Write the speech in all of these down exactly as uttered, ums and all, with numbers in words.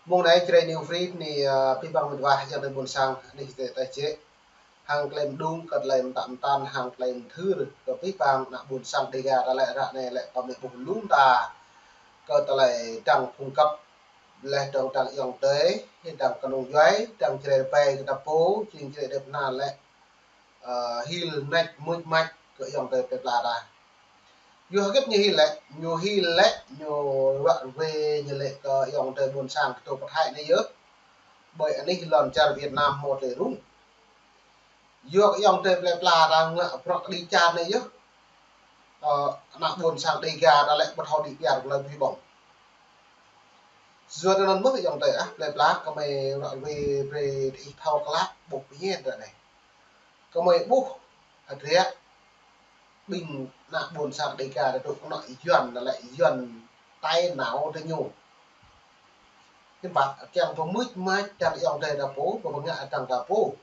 Mông anai Jrai New Free anai, ơ, pơhiăp mơ̆ng mĕt wa ayŏng adơi ƀôn sang anih tơlơi tơčĕ. Hăng tơlơi mơđung kơ tơlơi mơtă mơtăn hăng tơlơi mơthưr kơ pơhiăp ană ƀôn sang Dega ta lĕ ră anai lĕ kơ mơ̆ ƀuh lŏm ta kơ tơlơi dăng phung găp lĕ dŏng dăng ayŏng adơi, dăng kơnung djuai, dăng Jrai rơbai kơ ta pô, jing Jrai dep na lĕ, ơ, hil nač mưč mač kơ ayŏng adơi plơi pla ta. Yua hơget ñu hil lĕ, ñu hil lĕ, ñu ruă rơwe ñu lĕ kơ ayŏng adơi ƀôn sang kơ tô pơthai anai yơh. Ƀơi anih lŏn čar Việt Nam hmâo tơlơi rŭng. Yua kơ ayŏng adơi plơi pla ta ngă bruă kơđi čar anai yơh. Ơ, ană ƀôn sang Dega ta lĕ ƀu thâo đĭ biar kơ lơi pơhiăp ƀơ̆ng. Yua tơlơi anŭn mơ̆ ayŏng adơi ah, plơi pla kơ mơi ruă rơwe brơi ih thâo klă ƀuh pơhiăp ră anai. Kơ mơi ƀuh hơdră ƀing ană ƀôn sang Dega ta tŭ kơnŏ Yuan ta lĕ Yuan tai nao tơ ñu. Hiư̆m pă kiăng pơmưč mač dăng ayŏng adơi ta pô, pơngă dăng ta pô.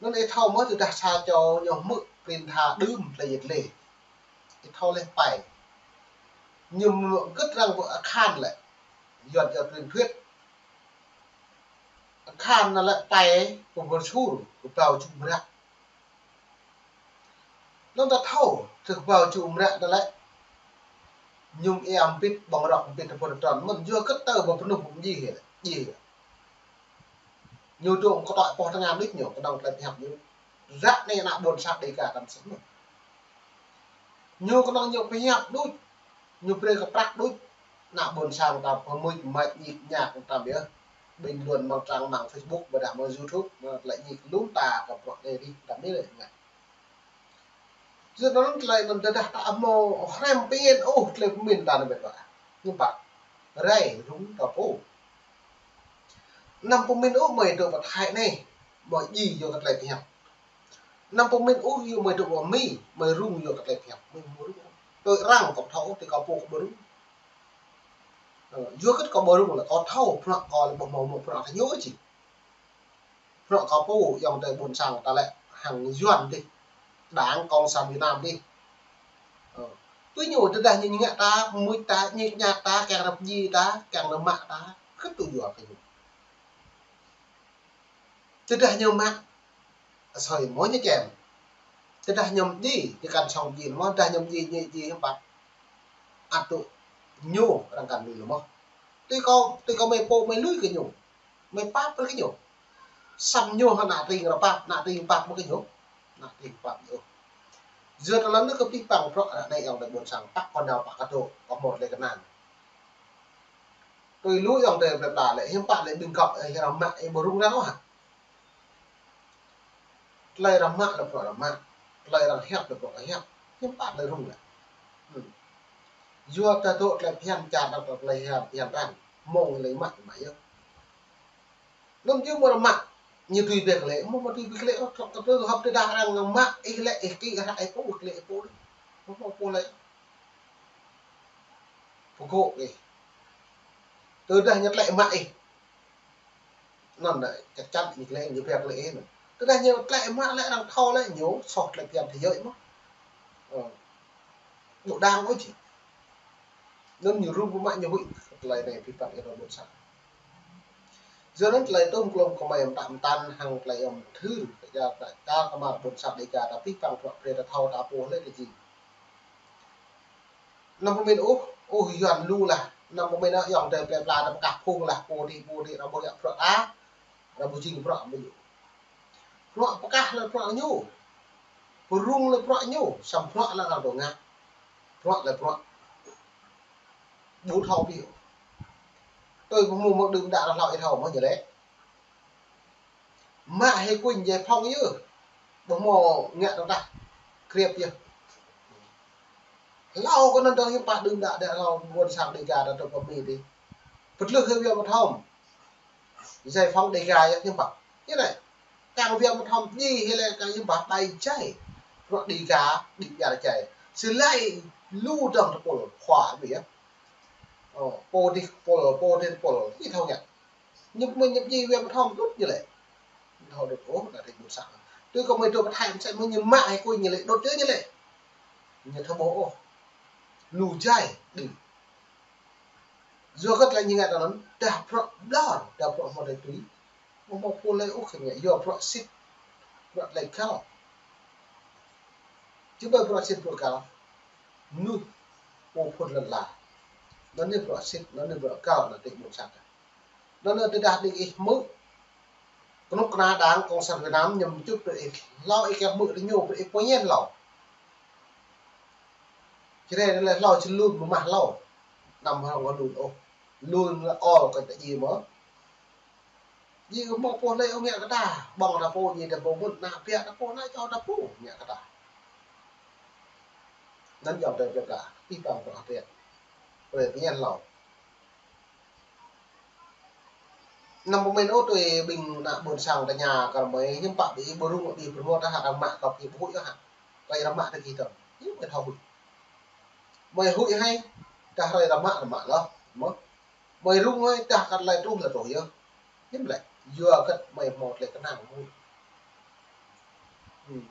Anŭn ih thâo mơ̆ tơdah sa čô ñu hmư̆ prin tha đưm tơlơi yet lĕ. Ih thâo lĕ pai. Ñu mơ̆ gĭt răng kơ akhan lĕ. Yuan čar truyền thuyết. Akhan anŭn lĕ pai kơ pơsur, kơ bao čŭ mră. Anŭn ta thâo, tơ kơ bao čŭ mră ta lĕ. Ñu ia mbĭt ƀơ̆ng rơ̆k mbĭt tơ pô tơtăn. Mơ̆n yua kơ tơ ƀơ̆ng pơnuh ƀơ̆ng djai hĭ lĕ, djai hĭ. Ñu dŏng kơtŏk pô tơngan đôč ñu, kơnơ̆ng tơlơi pơhiăp ñu. Ră anai ană ƀôn sang Dega ta mơsĕ mơ̆n. Ñu kơnơ̆ng ñu pơhiăp đôč, ñu brơi kơ prăk đôč. Ană ƀôn sang ta pơmưč mač ñik ñak ta biă. Bình luận mơ̆ng trang mạng Facebook, ƀôdah mơ̆ng YouTube, mơ̆ng tơlơi ñik lŏm ta kơ bruă anai rĭm ta mĭn lĕ ngă. Yua anŭn tơlơi anŭn tơdah ta hmâo hrăm pơmĭn ôh tơlơi pơmĭn ta anŭn mĕt wa. Hiư̆m pă. Rai rŭng ta pô. Anăm pơmĭn ôh mơi dŏ pơ Thái anai, mơi djai yua kơ tơlơi pơhiăp. Anăm pơmĭn ôh yua mơi dŏ pơ Mi, mơi rŭng yua kơ tơlơi pơhiăp. Mơi hmâo rŭng. Tui arăng kâo thâo ôh, tui kâo pô kâo ƀu rŭng. Ơ, yua kơ kâo ƀu rŭng lĕ kâo thâo, bruă kâo lĕ ƀu hmâo hmâo bruă kơ ñu ôh či. Bruă kâo pô ayŏng adơi ƀôn sang ta lĕ hăng Yuan dih. Đảng Cộng sản Việt Nam dih. Ơ. Tui ñu tơdah ñu ngă ta, mưč ta, ñik ñak ta, kiăng rơp djai ta, kiăng rơmă ta, kơ tui yua kơ ñu. Tơdah ñu mă, asơi mơ̆ ñu čem. Tơdah ñu djai, ñu kăn song djai, mơ̆ tơdah ñu djai, ñu djai hiư̆m pă. Ăt tŭ ñu arăng kăn lui lu mơ̆. Tui kâo, tui kâo mơi pô mơi lui kơ ñu. Mơi pap brơi kơ ñu. Samơ̆ ñu hă ană tring arăng pap, ană tring pap mơ̆ kơ ñu. Ană tring pap ñu. Yua tơlơi anŭn kơ pơhiăp bruă anai ayŏng adơi ƀôn sang păk kơ nao păk kơ dŏ, kơ hmâo tơlơi kơnang. Tui lu ayŏng adơi plơi pla lĕ, hiư̆m pă lĕ ƀing găp, ơ, arăng mă, ơ, ƀu rŭng arăng ôh hă. Tơlơi arăng mă lĕ bruă arăng mă. Tơlơi arăng hiăp lĕ bruă arăng hiăp. Hiư̆m pă tơlơi rŭng lĕ. Hmm. Yua ta dŏ tơlơi phiăn čar arăng, tơlơi hiăp phiăn arăng. Mơ̆ng lĕ mă, mă yơh. Anŭn yơh mơ̆ arăng mă. Ñu tui ƀiă klĕ, mơ̆ mă tui ƀiă klĕ, ôh, trŏk kơ tơlơi hăp tơdah arăng mă, ih lĕ, ih kĭ, arăng ih pô, ih klĕ, ih pô. Mơ̆ mă pô lĕ. Pơgŏ ih. Tơdah ñu klĕ mă ih. Anŭn anai, chắc chắn ñu klĕ, ñu ƀiă klĕ ih anŭn. Tơdah ñu klĕ mă lĕ arăng thâo lĕ ñu soh tơlơi phiăn thế giới mơ̆. Ơ. Ƀu đang ôh či. Anŭn ñu rŭng pơmă ñu huĭ tơlơi anai pơhiăp ayŏng adơi ƀôn sang. Yua anŭn tơlơi tŭm klŏm kơ mơi mơtă mơtăn hăng tơlơi yom thưr, kơ čar, čar kơ mơi ƀôn sang Dega ta pơhiăp bruă brơi ta thâo ta pô lĕ tơ jing. Anăm pơmĭn ôh, ôh Yuan lu lah. Anăm pơmĭn ôh ayŏng adơi plơi pla ta pơkah phung lah, pô dih, pô dih, arăng ƀu ngă bruă ta, arăng ƀu jing bruă ƀu ñu. Bruă pơkah lĕ bruă ñu. Pơrŭng lĕ bruă ñu, samơ̆ bruă lĕ arăng dŏ ngă. Bruă lĕ bruă. Ƀu thâo ƀiă. Tui pơhmu mơ̆ng đưm đă arăng hlâo ih thâo mơ̆ ñu lĕ. Mă hĭ kuñ giải phóng yơh. Ƀu hmâo ngă tơdah kriăp yơh. Hlâo kơ anŭn dơ̆ng hiư̆m pă đưm đă đe hlâo ƀôn sang Dega ta tŭ pơ Mi dih. Pơtlưh hĭ Việt Nam thâo. Giải phóng Dega yơh hiư̆m pă. Yơh anai. Kiăng Việt Nam thâo djai hĭ lĕ kiăng hiư̆m pă ƀai jai. Bruă Dega, đĭ biar jai. Sĭ lăi lu dơ̆ng tơpul khua ƀiă. Ơ, pô dih tơpul, pô dih tơpul. Ih thâo ngă. Ñu mă ñu djai Việt Nam thâo đŭt ñu lĕ. Thâo đŭt ôh, ană tring ƀôn sang. Tui kơ mơi dŏ pơ Thái mơsĕ mơ̆ ñu mă hĭ kuñ ñu lĕ, đŭt yơh ñu lĕ. Ñu thâo ƀuh ôh. Lu jai, đĭ. Yua kơ tơlơi ñu ngă tơ anŭn, dah bruă ƀlŏr, dah bruă hmâo tơlơi tui. Hmâo hmâo pô lĕ ôh kơ ñu, yua bruă sĭt, bruă tơlơi găl. Či ƀai bruă sĭt bruă găl. Mơnuih pô phŭn lŏn ala. Anŭn yơh bruă sĭt, anŭn yơh bruă găl, anŭn tơlơi ƀôn sang. Anŭn yơh tơdah đing ih hmư̆ kơnuk kơna Đảng Cộng sản Việt Nam ñu čŭt brơi ih hlâo, ih kiăng hmư̆ tơ ñu brơi ih pơñen hlâo. Či rai lĕ hlâo či lun mơmah hlâo. Anăm hăng lun ôh. Lun lĕ ôl kơ tơ djai mơ̆. Djai kơ hmâo pô lĕ ôh ngă kơ ta. Ƀơ̆ng ta pô, djai ta pô, mŭt ană ƀiă ta pô, ană čô ta pô ngă kơ ta. Anŭn yơh tơlơi pơkă, ih păng pơkă ƀiă. Brơi pơñen hlâo. Anăm pơmĭn ôh tui ƀing ană ƀôn sang tơña kơ mơi, hiư̆m pă ƀing ih ƀu rŭng ƀing ih pơruă tah hă, rơmă kơ ƀing ih ƀu huĭ hă. Rai rơmă tơ gih tơ̆m. Hiư̆m mơi thâo huĭ. Mơi huĭ hai, tah rai rơmă, rơmă lŏh. Mơ̆. Mơi rŭng hai, tah kơ tơlơi truh lĕ truh yơh. Hiư̆m lĕ, yua kơ mơi hmâo tơlơi kơnang mơi. Hmm.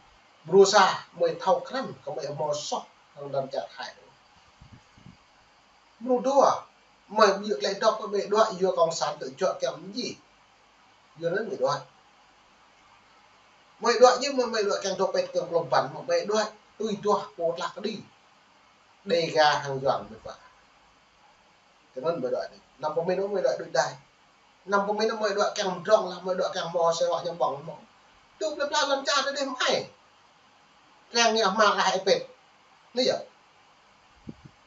Ƀru sa, mơi thâo krăn kơ mơi hmâo soh hăng lŏn čar Thái. Mrô dua, mơi ƀu djơ̆ tơlơi dŏ kơ mơi đuaĭ yua Cộng sản tơjuă kiăng mơ̆n djai. Yua anŭn mơi đuaĭ. Mơi đuaĭ djơ̆ mơi, mơi đuaĭ kiăng dŏ pĕt kiăng klŏm ƀăn, mơi đuaĭ tui duah pô tlah kơđi. Đêga hăng Yuan mơi pă. Tơ anŭn mơi đuaĭ anai. Anăm pơmĭn ôh mơi đuaĭ đuaĭ đai. Anăm pơmĭn ôh mơi đuaĭ kiăng pơdrŏng lah, mơi đuaĭ kiăng hmâo sơwă ñu ƀơ̆ng hmâo. Tŭ plơi pla lŏn čar tơdơi mơ̆ ai. Kiăng ngă hmâo lah ai pĕt. Anai yơh.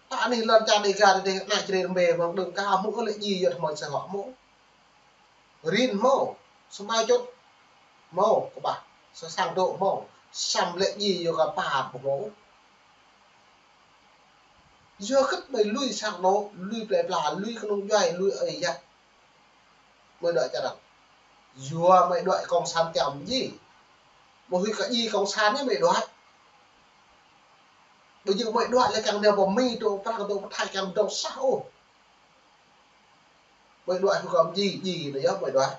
Tơ anai lŏn čar Đêga tơdơi ană čơrê rơmbê mơ̆ng đơ̆ng ka hmư̆ lĕ djai yơh hmâo sơwă hmâo. Rin hmâo, sơmai čŭt hmâo, kơƀah, sơsang dŏ hmâo, săm lĕ djai yua kơ pă ƀu hmâo. Yua kơ mơi lui sang anŏ, lui plơi pla, lui kơnung djuai, lui ơi yă. Mơi đuaĭ čar arăng. Yua mơi đuaĭ Cộng sản kiăng mơ̆n djai. Mơi huĭ kơ djai Cộng sản anai mơi đuaĭ. Ƀu djơ̆ mơi đuaĭ lĕ kiăng nao pơ Mi, dŏ Prăng, dŏ pơ Thái kiăng dŏ sah ôh. Mơi đuaĭ huĭ kơ mơ̆n djai, djai anai yơh mơi đuaĭ.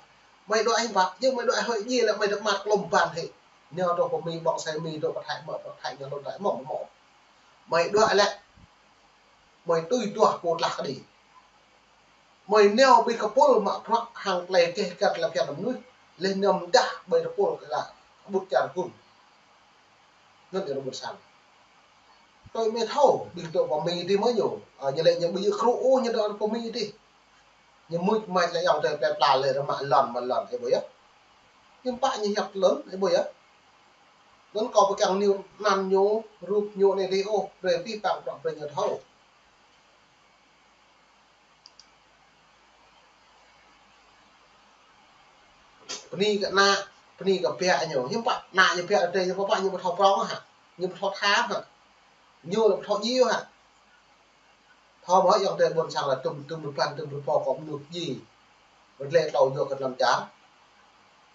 Mơi đuaĭ hiư̆m pă, djơ̆ mơi đuaĭ hơi djai lĕ mơi tơmat klŏm ƀăn hĭ. Nao truh pơ Mi ƀơ̆ng asơi Mi, dŏ pơ Thái mơ̆, pơ Thái nao lŏn Thái mơ̆ mơ̆. Mơi đuaĭ lĕ mơi tui duah pô tlah kơđi. Mơi nao ƀing kơpul mă bruă hăng tơlơi keh kăt lăp hiăp mơnuih, leh nao mơdah ƀơi tơpul kơ ƀut čar gum. Anŭn yơh ƀôn sang. Tui mơi thâo, ƀing dŏ pơ Mi dih mơ̆ ñu. Ơ, ñu lĕ ñu ƀu djơ̆ kru ôh ñu dŏ pơ Mi dih. Ñu mưč mač lĕ ayŏng adơi plơi pla lĕ rơmă lŏn mă lŏn, ih ƀuh yơh. Hiư̆m pă ñu hiăp lŏn, ih ƀuh yơh. Anŭn kâo ƀu kiăng nao anăn ñu, rup ñu anai dih ôh, brơi pih păng bruă brơi ñu thâo. Bơni kơ ană, bơni kơ ƀiă ñu. Hiư̆m pă ană ñu ƀiă tơdơi ñu pơpă ñu ƀu thâo prŏng hă? Ñu ƀu thâo tha hă? Ñu lĕ ƀu thâo djai hă? Thâo mơ̆ ayŏng adơi ƀôn sang lĕ tŭm, tŭm rơbăn, tŭm rơbâo kơ mơnuih djai. Rơlĕ tlâo yua kơ lăm čar.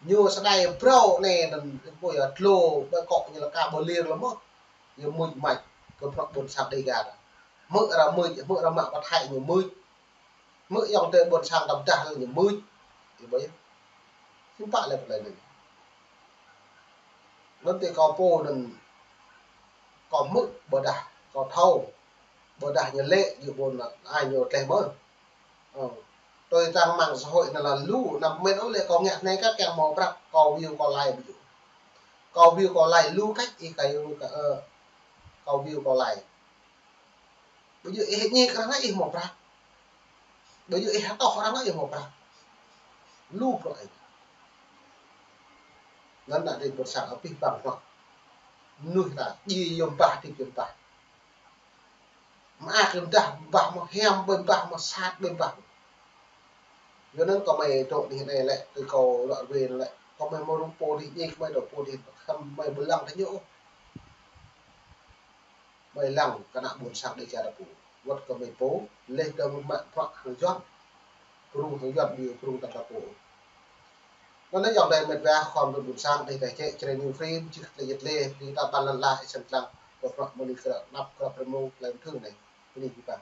Ñu sơdai brâo anai anŭn, ƀuh yơh tlô, ƀơi kŏ ñu lĕ ka ƀơi lir lăm mơ̆. Ñu mưč mač kơ bruă ƀôn sang Đêga. Hmư̆ arăng mưč, hmư̆ arăng mă pơthai ñu mưč. Hmư̆ ayŏng adơi ƀôn sang tăm dah ñu mưč. Ih ƀuh yơh. Hiư̆m pă lĕ pơlai anai. Anŭn tui kâo pô anŭn kâo hmư̆ ƀôdah kâo thâo. Ƀôdah ñu lĕ, yua ƀôn ai ñu tleh mơ̆. Ơ. Tui trang mạng xã hội anŭn lĕ lu, anăm pơmĭn ôh lĕ kâo ngă anai kơ kiăng hmâo prăk, kâo view kâo like ƀu djơ̆. Kâo view kâo like lu cách ih kơ, ơ, kâo view kâo like. Ƀu djơ̆ ih ñi kơ arăng ih hmâo prăk. Ƀu djơ̆ ih hơtŏh arăng ih hmâo prăk. Lu bruă ih. Anŭn ană tơlơi ƀôn sang abih bang hmâo. Mơnuih ta djai yom bah, dip yom bah. Mơak yom dah bah, mơ̆ hiam ƀơi bah, mơ̆ sat ƀơi bah. Yua anŭn kâo mơi dŏ anih anai lĕ, tui kâo ră ruai lĕ. Kâo mơi hmâo rŭng pô dih, djai kơ mơi dŏ pô dih, khăm mơi ƀu lăng tơ ñu ôh. Mơi lăng kơ ană ƀôn sang Đêga ta pô. Wơ̆t kơ mơi pô, leh dơ̆ng mă bruă hăng Yuan. Pơrŭng hăng Yuan ƀu pơrŭng tơlơi ta pô. Anŭn yơh ayŏng adơi met wa khua mơnuih ƀôn sang, adih kơ čĕ črê ñu free, jih tơlơi yet leh, ƀing ta ƀăn lăn la, ih săn tlang, kơ bruă mơnuih kơ anăp, kơ bruă rơmô, tơlơi mơthưn anai. Bơni ƀing ta.